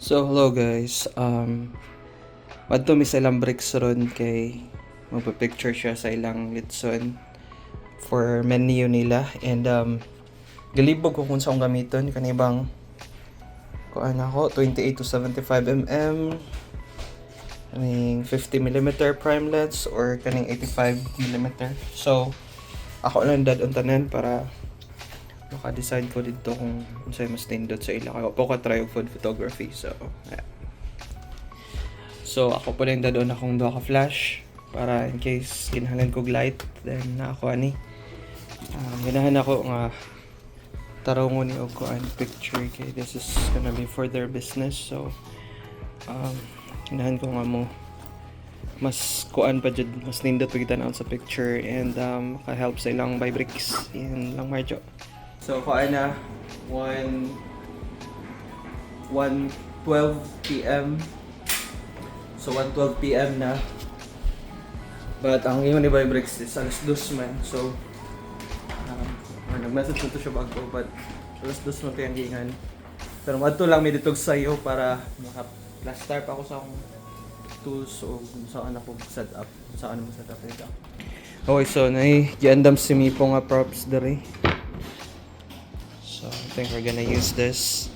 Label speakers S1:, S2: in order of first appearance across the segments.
S1: So, hello guys. Adto mi sa ilang breaks ron kay magpa-picture siya sa ilang litson for menu nila and galibog ko kung sa akong gamiton kanibang kuan ako 28 to 75 mm, kaning 50 mm prime lens or kaning 85 mm. So ako lang dad-on tanan para maka-decide ko dito kung unsay mas nindot sa ila kay pa ko try og food photography. So yeah. So ako pa lang dad-on akong duha ka flash para in case kinahanglan kog light, then na ako ani. Ganahan ako nga tarong ni og kuan picture kay this is gonna be for their business, so ganahan ko nga mo mas kuan pa jud, mas nindot pag tan sa picture and maka-help sa ilang buy bricks yan lang marjo. So kuan na 1 1:12 p.m. So 1:12 p.m. na. But ang ingon ni Bay Bricks is alas dos man. So or nag-message na to siya bago, but alas dos man to yung gingan. Pero madto lang may ditog sayo para maka-plaster pa ako sa akong tools o kung saan ako set up, kung saan mo set up ito. Okay, so nay giandam si Mipo nga props diri. So I think we're gonna use this.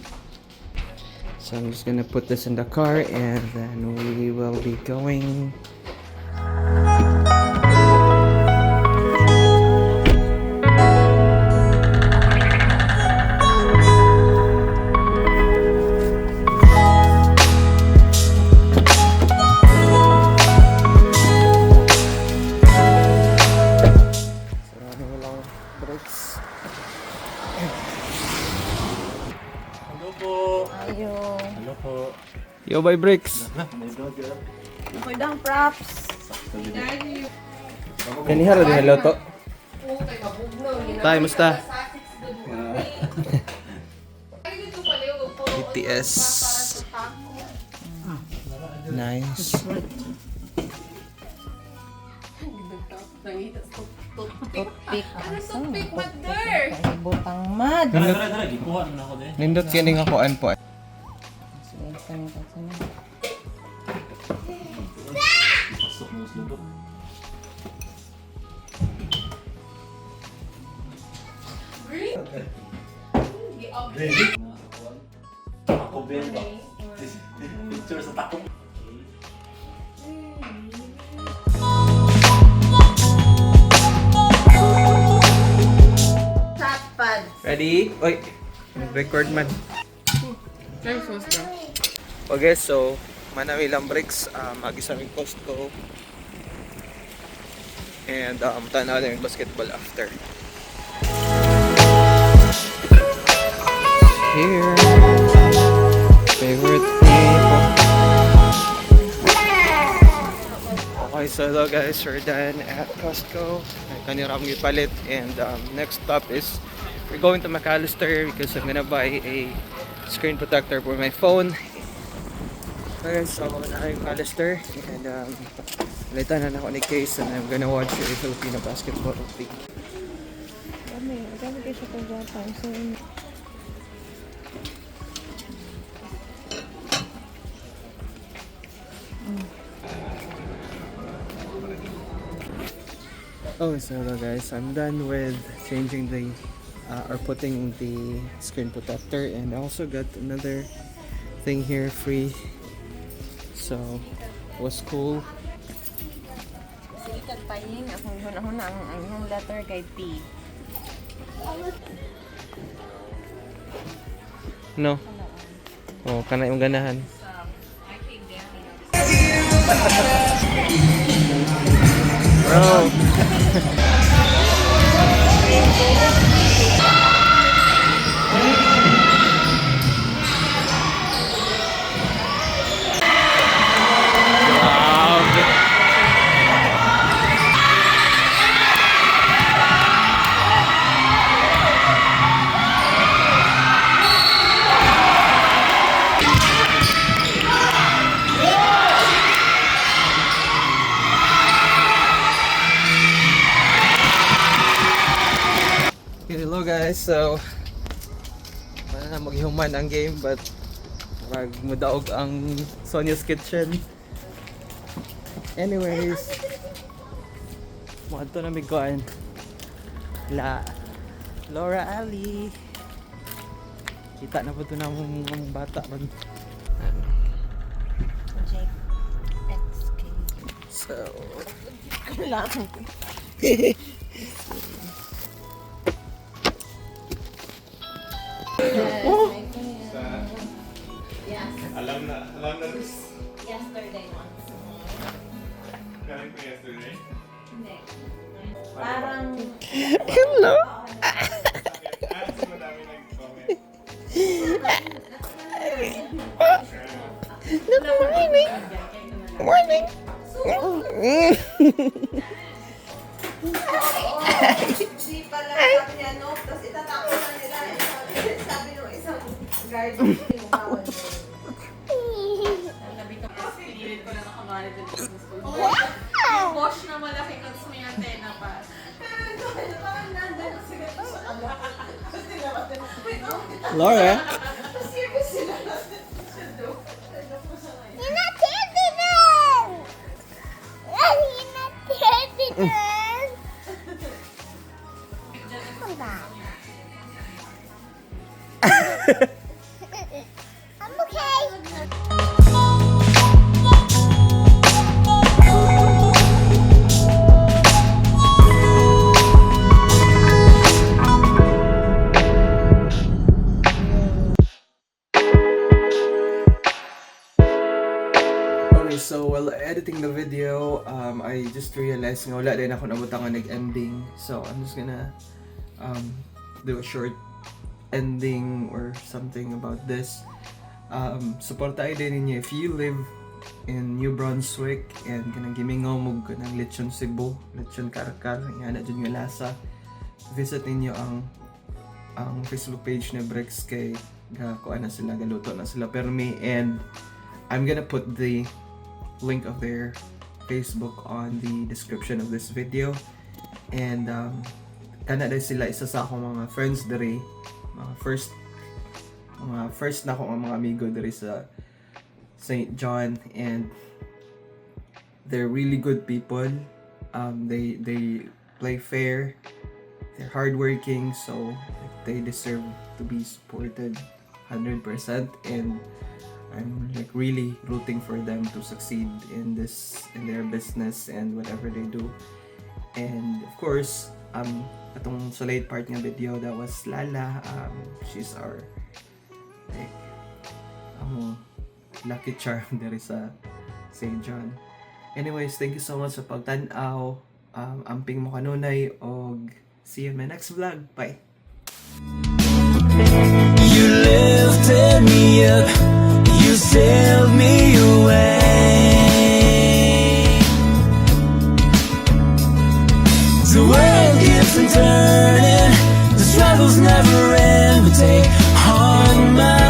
S1: So I'm just gonna put this in the car and then we will be going. So ano lang breaks.
S2: Hello po.
S3: Ayo.
S2: Hello po.
S1: Yo, bye breaks.
S3: Pwedang props.
S1: Kaniha ra din hello to. Tay, musta? BTS. Nice.
S3: Toothpick.
S4: Ano toothpick, mother?
S3: Butang mad.
S2: Dara, dara, dara. Gikuha na ako din.
S1: Nindot kini nga kuan po.
S2: Pasok mo sa lubok. Ready? Taco Bell ba? Picture sa Taco.
S3: Chat pads.
S1: Ready? Oy, record man. Okay, so manami lang breaks. Agi sa aming Costco. And tanaw na yung basketball after. Here. Favorite people. Okay, so hello guys, we're done at Costco. Kanira akong ipalit and next stop is we're going to McAllister because I'm gonna buy a screen protector for my phone. Okay, so ako na yung McAllister and palitan na ako ni case and I'm gonna watch a Filipino basketball league.
S4: Dami, dami kayo siya pagbatang. So,
S1: Okay, so hello guys, I'm done with changing the or putting the screen protector and I also got another thing here free. So, it was cool.
S3: Sige, kagpaying. Akong hunahuna ang inyong letter kay P.
S1: No. Oh, kana yung ganahan. Bro. Grabe. Okay, hello guys. So, wala na maghihuman ang game but Pag mudaog ang Sonia's Kitchen. Anyways, moadto na mig kuan. La Laura Ali. Kita na po to na mong bata man. Ano?
S3: J X K.
S1: So,
S3: Lang.
S1: Oh!
S3: Yes.
S5: Alam na this.
S3: Yesterday once.
S5: Galing ko yesterday.
S3: Hindi. Parang
S1: Hello.
S5: Ah, mas madami nag-comment.
S1: Good morning. Morning.
S4: Hindi pala sabi niya, no? Tapos itatapos na nila. Eh, sabi nung isang guard, hindi mo bawal yun.
S3: Pinilit ko na nakamali din sa school. Yung Bosch na malaki kasi may antena pa.
S4: Pero ito, parang nandun sila sa kala. Tapos tinawag nila, wait, oh,
S1: Laura.
S4: tapos serious sila. Siya po siya ngayon.
S6: You're not terminal! You're not terminal! I'm okay.
S1: Okay, so while editing the video, I just realized nga wala din ako nabutang nga nag-ending. So, I'm just gonna do a short ending or something about this. Suporta ay din ninyo if you live in New Brunswick and kanang gimingaw mo kanang lechon Cebu, lechon Karkar, nga na dyan nga lasa. Visit ninyo ang Facebook page ni Bricks kay ga kuan na sila, galuto na sila permi, and I'm gonna put the link of their Facebook on the description of this video. And kana dahil sila isa sa akong mga friends diri, mga first na akong mga amigo diri sa St. John, and they're really good people. They play fair, they're hardworking, so they deserve to be supported 100%, and I'm like really rooting for them to succeed in their business and whatever they do. And of course, atong sa late part nga video, that was Lala. She's our like among lucky charm diri sa St. John. Anyways, thank you so much sa pagtan-aw. Amping mo kanunay og see you in my next vlog. Bye.
S7: You lifted me up, you sailed me away. The world keeps on turning, the struggles never end. But take heart, my